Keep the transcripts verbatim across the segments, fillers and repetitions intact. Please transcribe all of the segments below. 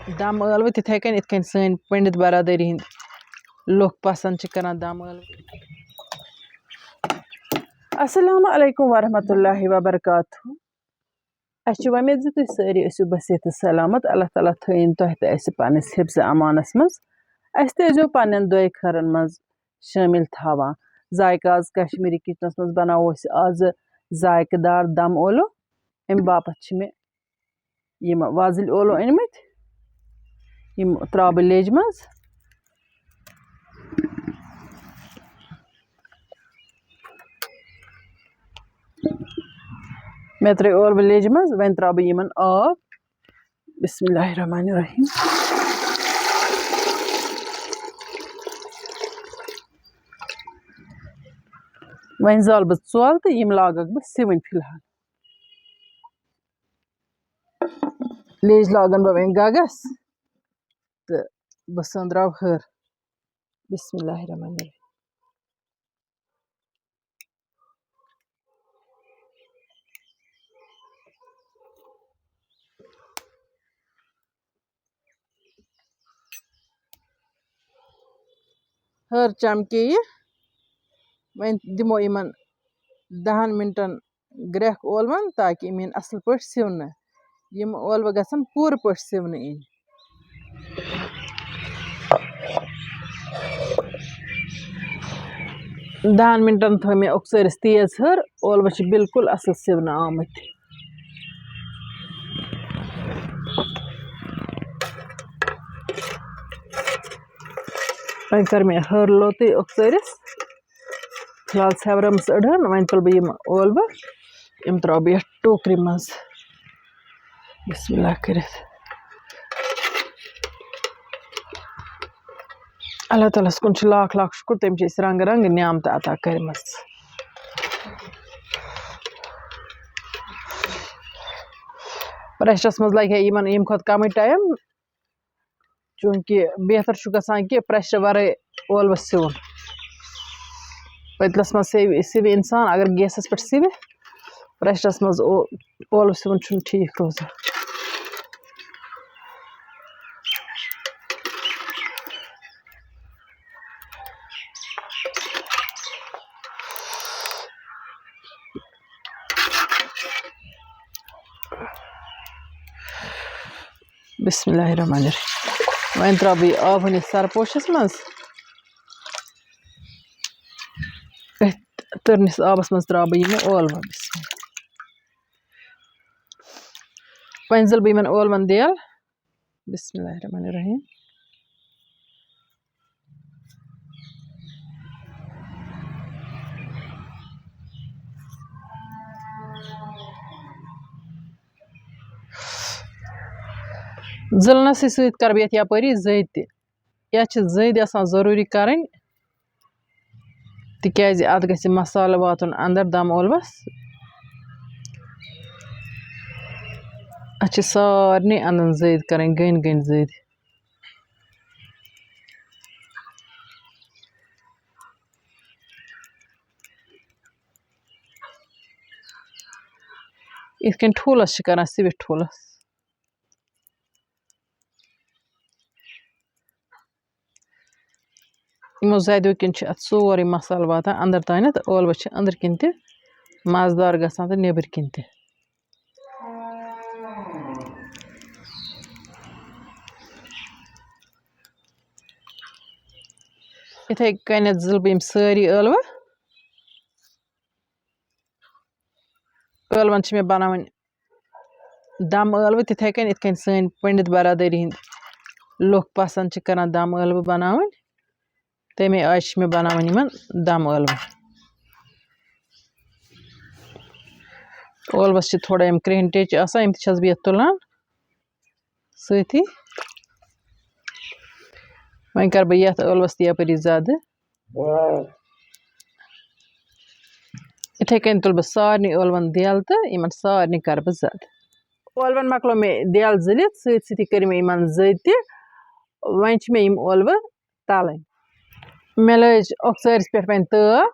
دَم ٲلوٕ تِتھَے کٔنۍ، یِتھ کٔنۍ سٲنۍ پٔنٛڈِت برادٔری ہِنٛدۍ لُکھ پَسنٛد چھِ کَران دَم ٲلوٕ۔ السلام علیکم ورحمۃ اللہ وبرکاتہ۔ اَسہِ چھِ وۄمید زِ تُہۍ سٲری ٲسِو بصحت تہٕ سلامت۔ اللہ تعالیٰ تھٲیِن تۄہہِ تہٕ اَسہِ پنٛنِس حِفظِ امانَس منٛز۔ اَسہِ تہِ ٲسۍزیو پنٛنٮ۪ن دُعاے خٲرَن منٛز شٲمِل تھاوان۔ ذایقہٕ آز کشمیٖری کِچنَس منٛز بَناوو أسۍ آزٕ ذایقہٕ دار دَم ٲلوٕ۔ اَمہِ باپَتھ چھِ مےٚ یِم وۄزٕلۍ ٲلوٕ أنۍ مٕتۍ، یِم ترٛاوٕ بہٕ لیٚجہِ منٛز۔ مےٚ ترٛٲے ٲلوٕ لیٚجہِ منٛز، وۄنۍ ترٛاوٕ بہٕ یِمَن آب۔ بسم اللہ الرحمن الرحیم۔ وۄنۍ زالہٕ بہٕ ژۄل تہٕ یِم لاگَکھ بہٕ سِوٕنۍ فی الحال۔ لیٚج لاگَن بہٕ وۄنۍ گَگَس تہٕ بہٕ سٲنٛدراو ہٕر۔ بسم اللہ الرحمن الرحیم۔ ہٕر چمکے یہِ۔ وۄنۍ دِمو یِمن دَہن مِنٹن گرٛٮ۪کھ ٲلوَن، تاکہِ یِم یِن اَصٕل پٲٹھۍ سِونہٕ۔ یِم ٲلوٕ گژھن پوٗرٕ پٲٹھۍ سِونہٕ یِنۍ۔ دَہن مِنٹن تھٲو مےٚ اوٚکژٲرِس تیز ہٕر، ٲلوٕ چھِ بالکل اَصٕل سِونہٕ آمٕتۍ۔ وۄنۍ کٔر مےٚ ہٕر لوٚتٕے اوٚکژٲرِس۔ فی الحال ژھٮ۪ورٲمٕژ أڑہَن، وۄنۍ تُلہٕ بہٕ یِم ٲلوٕ، یِم ترٛاوٕ بہٕ یَتھ ٹوکرِ منٛز۔ بسم اللہ کٔرِتھ۔ اللہ تعالیٰ ہَس کُن چھُ لاکھ لاکھ شُکُر، تٔمۍ چھِ اَسہِ رنٛگہٕ رنٛگہٕ نعمتہٕ عطا کٔرمٕژ۔ پریشرَس منٛز لَگہِ ہے یِمَن ییٚمہِ کھۄتہٕ کَمٕے ٹایم، چوٗنٛکہِ بہتر چھُ گژھان کہِ پریشرٕ وَرٲے ٲلوَس سِوُن۔ پٔتلَس منٛز سِوِ، سِوِ اِنسان، اگر گیسَس پٮ۪ٹھ سِوِ، پریشرَس منٛز او-، ٲلوٕ سِوُن چھُنہٕ ٹھیٖک روزان۔ بسم اللہ الرحمن الرحیم۔ وۄنۍ ترٛاوٕ بہٕ یہِ آب ہٕنِس سرپوشَس منٛز۔ أتھۍ تٔرنِس آبَس منٛز ترٛاوٕ بہٕ یِمہٕ ٲلوٕ۔ بسم اللہ۔ وۄنۍ زٕلہٕ بہٕ یِمَن ٲلوَن دیل۔ بسم اللہ الرحمن الرحیم۔ زٕلنَسٕے سۭتۍ کَرٕ بہٕ یَتھ یَپٲری زٔدۍ تہِ۔ یَتھ چھِ زٔدۍ آسان ضروٗری کَرٕنۍ، تِکیٛازِ اَتھ گژھِ مصالہٕ واتُن اَندَر دَم ٲلوَس۔ اَتھ چھِ سارنٕے اَندَن زٔدۍ کَرٕنۍ، گٔنۍ گٔنۍ زٔدۍ۔ یِتھ کٔنۍ ٹھوٗلَس چھِ کَران سِوِتھ ٹھوٗلَس۔ یِمو زدیو کِنۍ چھِ اَتھ سورُے مصالہٕ واتان اَندَر تانٮ۪تھ، ٲلوٕ چھِ أنٛدرٕ کِنۍ تہِ مَزٕدار گژھان تہٕ نیٚبٕرۍ کِنۍ تہِ۔ یِتھَے کٔنٮ۪تھ زٕلہٕ بہٕ یِم سٲری ٲلوٕ۔ ٲلوَن چھِ مےٚ بَناوٕنۍ دَم ٲلوٕ تِتھَے کٔنۍ، یِتھ کٔنۍ سٲنۍ پٔنٛڈِت برادٔری ہِنٛدۍ لُکھ پَسنٛد چھِ کَران دَم ٲلوٕ بَناوٕنۍ، تَمے آیہِ چھِ مےٚ بَناوٕنۍ یِمَن دَم ٲلوٕ۔ ٲلوَس چھِ تھوڑا یِم کرٛیٚہنۍ ٹیٚچہِ آسان، یِم تہِ چھَس بہٕ یَتھ تُلان سۭتی۔ وۄنۍ کَرٕ بہٕ یَتھ ٲلوَس تہِ یَپٲری زَدٕ۔ یِتھَے کٔنۍ تُلہٕ بہٕ سارنٕے ٲلوَن دیل تہٕ یِمَن سارنٕے کَرٕ بہٕ زَدٕ۔ ٲلوَن مۄکلو مےٚ دیل زٕلِتھ، سۭتۍ سۭتی کٔرۍ مےٚ یِمَن زٔدۍ تہِ۔ وۄنۍ چھِ مےٚ یِم ٲلوٕ تَلٕنۍ۔ مےٚ لٲج اوٚکژٲرِس پٮ۪ٹھ وۄنۍ تٲو۔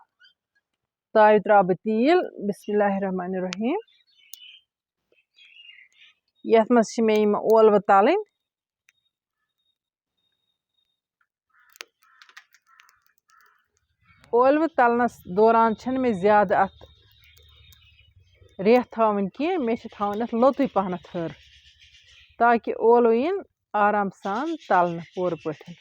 تاوِ ترٛاوٕ بہٕ تیٖل۔ بسم اللہ الرحمن الرحیم۔ یَتھ منٛز چھِ مےٚ یِم ٲلوٕ تَلٕنۍ۔ ٲلوٕ تَلنَس دوران چھَنہٕ مےٚ زیادٕ اَتھ ریٚتھ تھاوٕنۍ کینٛہہ، مےٚ چھِ تھاوٕنۍ اَتھ لوٚتُے پَہنَتھ ہٕر، تاکہِ ٲلوٕ یِن آرام سان تَلنہٕ پوٗرٕ پٲٹھۍ۔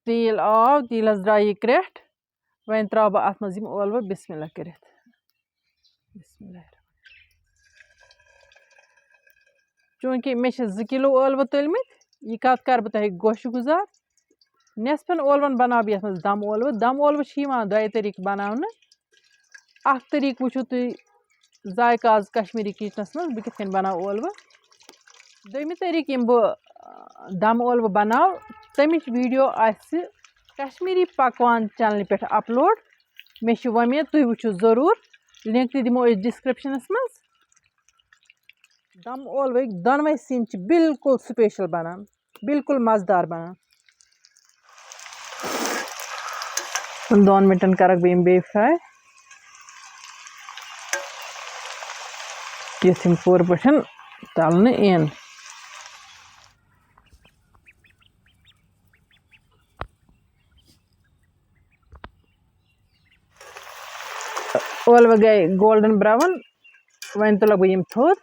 تیٖل آو، تیٖلَس درٛاے یہِ کرٛٮ۪ٹھ۔ وۄنۍ ترٛاوٕ بہٕ اَتھ منٛز یِم ٲلوٕ بِسمِ اللہ کٔرِتھ۔ بِسمِ اللہ الرحمٰن الرحیٖم۔ چوٗنٛکہِ مےٚ چھِ زٕ کِلوٗ ٲلوٕ تُلمٕتۍ، یہِ کَتھ کَرٕ بہٕ تۄہہِ گوشہِ گُزار۔ نٮ۪صفَن ٲلوَن بَناوٕ بہٕ یَتھ منٛز دَم ٲلوٕ۔ دَم ٲلوٕ چھِ یِوان دۄیہِ طٔریٖقہٕ بَناونہٕ۔ اَکھ طٔریٖقہٕ وٕچھِو تُہۍ ذایقہٕ آز کشمیٖری کِچنَس منٛز بہٕ کِتھ کٔنۍ بَناوٕ ٲلوٕ۔ دوٚیمہِ طٔریٖقہٕ یِم بہٕ، آ، دَم ٲلوٕ بَناوٕ، تَمِچ ویٖڈیو آسہِ کشمیٖری پَکوان چَنلہِ پٮ۪ٹھ اَپلوڈ۔ مےٚ چھِ وۄمید تُہۍ وٕچھِو ضروٗر، لِنک تہِ دِمو أسۍ ڈِسکرٛپشَنَس منٛز۔ دَم ٲلوٕکۍ دۄنوَے سِنۍ چھِ بالکل سٕپیشَل بَنان، بالکل مَزٕدار بَنان۔ دۄن مِنٹَن کَرَکھ بہٕ یِم بیٚیہِ fry، یُتھ یِم پوٗرٕ پٲٹھۍ تَلنہٕ یِن۔ ٲلوٕ گٔے golden brown، وۄنۍ تُلہٕ بہٕ یِم تھوٚد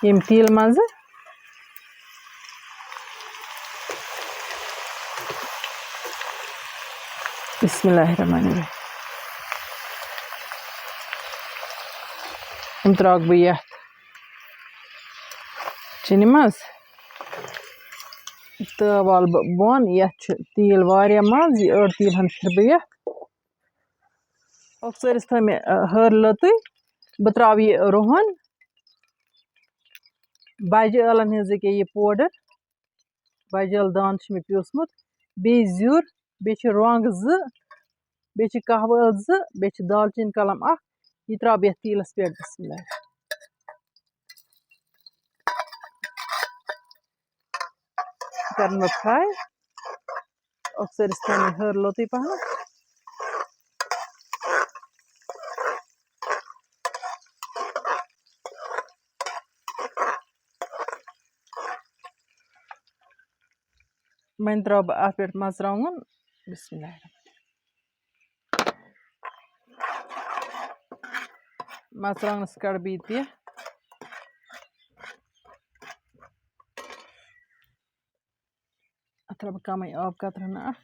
ییٚمہِ تیٖلہٕ منٛزٕ۔ بسم اللہ الرحمن الرحیم۔ یِم ترٛاوَکھ بہٕ یَتھ چِنہِ منٛز تہٕ والہٕ بہٕ بۄن۔ یَتھ چھُ تیٖل واریاہ منٛز، یہِ أڑ تیٖل ہَن پھِرٕ بہٕ یَتھ۔ اوٚکژٲرِس تھٲو مےٚ، ٲ، ہٕر لٔتٕے۔ بہٕ ترٛاوٕ یہِ رُہَن۔ بَجہِ ٲلَن ہٕنٛز ییٚکیٛاہ یہِ powder، بَجہِ ٲلہٕ دانہٕ چھُ مےٚ پیوٗسمُت، بیٚیہِ زیُر، بیٚیہِ چھِ رۄنٛگ زٕ، بیٚیہِ چھِ قہوٕ ٲلہٕ زٕ، بیٚیہِ چھِ دالچیٖن کَلَم اَکھ۔ یہِ ترٛاوٕ بہٕ یَتھ تیٖلَس پٮ۪ٹھ۔ بِسمِ اللہ۔ کَرَن بہٕ fry۔ اوٚکژٲرِس تھٲو مےٚ ہٕر لوٚتٕے پَہَن۔ وۄنۍ ترٛاوٕ بہٕ اَتھ پٮ۪ٹھ مَرژٕوانٛگُن۔ بِسمِ اللہ الرحمٰن الرحیٖم۔ مَرژٕوانٛگنَس کَڑٕ بہٕ یہِ تہِ۔ اَتھ ترٛاوٕ بہٕ کَمٕے آب قطرٕ ہنا اَکھ۔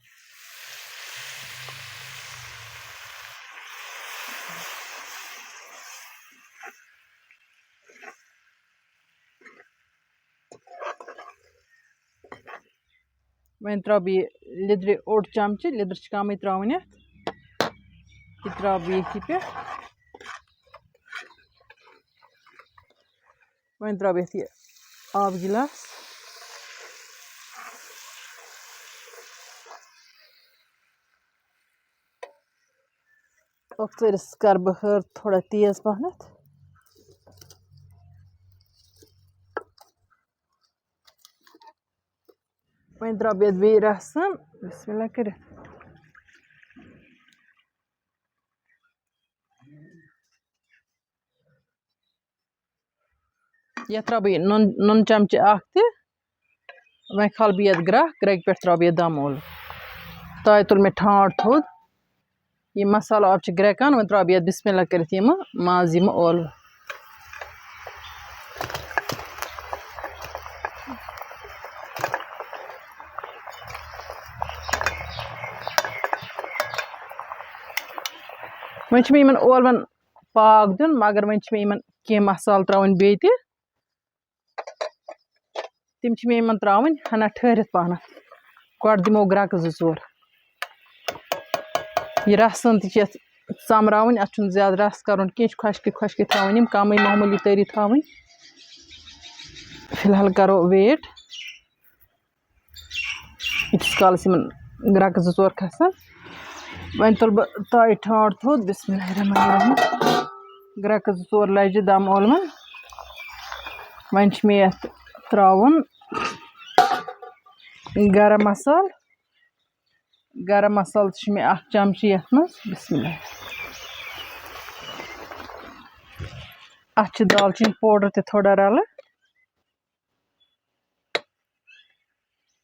وۄنۍ ترٛاوٕ بہٕ یہِ لیٚدرِ اوٚڑ چمچہٕ، لیٚدٕر چھِ کَمٕے ترٛاوٕنۍ اَتھ۔ یہِ ترٛاوٕ بہٕ ییٚتھی پٮ۪ٹھ۔ وۄنۍ ترٛاوٕ بہٕ یَتھ یہِ آبہٕ گِلاس۔ اوٚکژٲرِس کَرٕ بہٕ ہٕر تھوڑا تیز پَہنَتھ۔ وۄنۍ ترٛاوٕ بہٕ یَتھ بیٚیہِ رَسَن، بِسمِ اللہ کٔرِتھ۔ یَتھ ترٛاوٕ بہٕ یہِ نُن، نُن چمچہٕ اَکھ تہِ۔ وۄنۍ کھالہٕ بہٕ یَتھ گرٛٮ۪کھ، گرٛٮ۪کہِ پٮ۪ٹھ ترٛاوٕ بہٕ یَتھ دَم ٲلہٕ۔ تۄہہِ تُل مےٚ ٹھانٛڈ تھوٚد۔ یہِ مصالہٕ آب چھُ گرٛٮ۪کان، وۄنۍ ترٛاوٕ بہٕ یَتھ بِسمِ اللہ کٔرِتھ یِمہٕ ماز، یِمہٕ ٲلہٕ۔ وۄنۍ چھِ مےٚ یِمَن ٲلوَن پاکھ دیُن، مگر وۄنۍ چھِ مےٚ یِمَن کینٛہہ مصالہٕ ترٛاوٕنۍ بیٚیہِ تہِ۔ تِم چھِ مےٚ یِمَن ترٛاوٕنۍ ہَنا ٹھٔہرِتھ پَہنَتھ۔ گۄڈٕ دِمو گرٛٮ۪کہٕ زٕ ژور۔ یہِ رَسَن تہِ چھِ یَتھ ژَمراوٕنۍ، اَتھ چھُنہٕ زیادٕ رَس کَرُن کینٛہہ، یہِ چھِ خۄشکٕے خۄشکٕے تھاوٕنۍ، یِم کَمٕے معموٗلی تٔری تھاوٕنۍ۔ فی الحال کَرو wait۔ ییٖتِس کالَس یِمَن گرٛٮ۪کہٕ زٕ ژور کھَسَن۔ وۄنۍ تُلہٕ بہٕ تایہِ ٹھانٛڈ تھوٚد، بِسمِ اللہ الرحمٰن الرحیٖم۔ گرٛٮ۪کہٕ زٕ ژور لَجہِ دَم ٲلوَن۔ وۄنۍ چھِ مےٚ یَتھ ترٛاوُن گرم مصالہٕ۔ گرم مصالہٕ تہِ چھِ مےٚ اَکھ چمچہٕ یَتھ منٛز۔ بِسمِ اللہ۔ اَتھ چھِ دالچیٖن powder تہِ تھوڑا رَلہٕ۔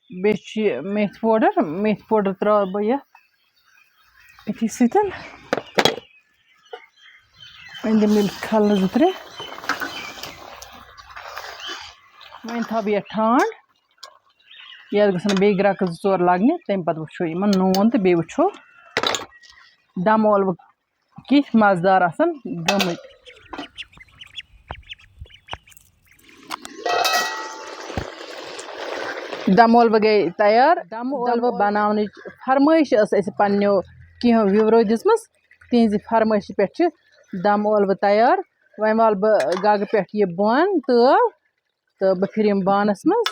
بیٚیہِ چھُ یہِ میتھِ پوڈر، میتھِ پوڈر ترٛاوٕ بہٕ یَتھ أتھی سۭتۍ۔ وۄنۍ دِمہٕ یِم کھلہٕ زٕ ترٛےٚ۔ وۄنۍ تھاوٕ بہٕ یَتھ ٹھانٛڈ، یَتھ گژھن بیٚیہِ گرٛٮ۪کہٕ زٕ ژور لَگنہِ، تَمہِ پَتہٕ وٕچھو یِمَن نوٗن تہٕ بیٚیہِ وٕچھو دَمہٕ ٲلوٕ کِتھ مَزٕدار آسَن گٔمٕتۍ۔ دَمہٕ ٲلوٕ گٔے تیار۔ دَمہٕ ٲلوٕ بَناونٕچ فرمٲیش ٲس اَسہِ پنٛنیو کینٛہو viewerو دِژمٕژ، تِہِنٛزِ فرمٲیشہِ پٮ۪ٹھ چھِ دَمہٕ ٲلوٕ تیار۔ وۄنۍ والہٕ بہٕ گَگہٕ پٮ۪ٹھ یہِ بۄن تٲو تہٕ بہٕ پھِرٕ یِم بانَس منٛز۔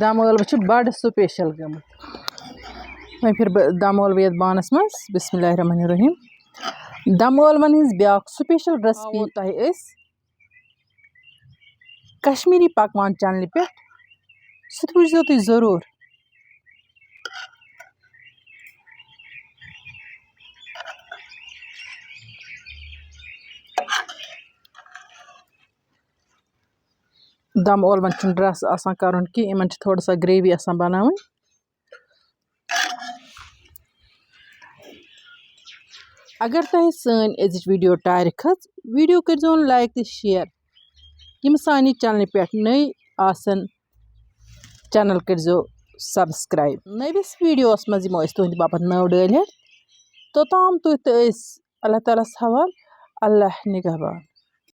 دَمہٕ ٲلوٕ چھِ بَڑٕ special گٔمٕتۍ۔ وۄنۍ پھِرٕ بہٕ دَمہٕ ٲلوٕ یَتھ بانَس منٛز۔ بسم اللہ الرحمن الرحیم۔ دَمہٕ ٲلوَن ہٕنٛز بیٛاکھ special recipe تۄہہِ أسۍ کشمیٖری پکوان چینلہِ پٮ۪ٹھ، سُہ تہِ وٕچھزیو تُہۍ ضروٗر۔ دَمہٕ ٲلوَن چھُنہٕ رَس آسان کَرُن کینٛہہ، یِمَن چھِ تھوڑا سا gravy آسان بَناوٕنۍ۔ اگر تۄہہِ سٲنۍ أزِچ video ٹارِ کھٔژ، video کٔرۍزیون like تہٕ share۔ یِم سانہِ چینلہِ پٮ۪ٹھ نٔے آسن، channel کٔرۍزیو subscribe۔ نٔوِس videoس منٛز یِمو أسۍ تُہٕنٛدِ باپتھ نٔو ڈٲلۍ ہٮ۪تھ۔ توٚتام تُہۍ تہٕ أسۍ اللہ تعالیٰ ہَس حوال۔ اللہ نگہبان۔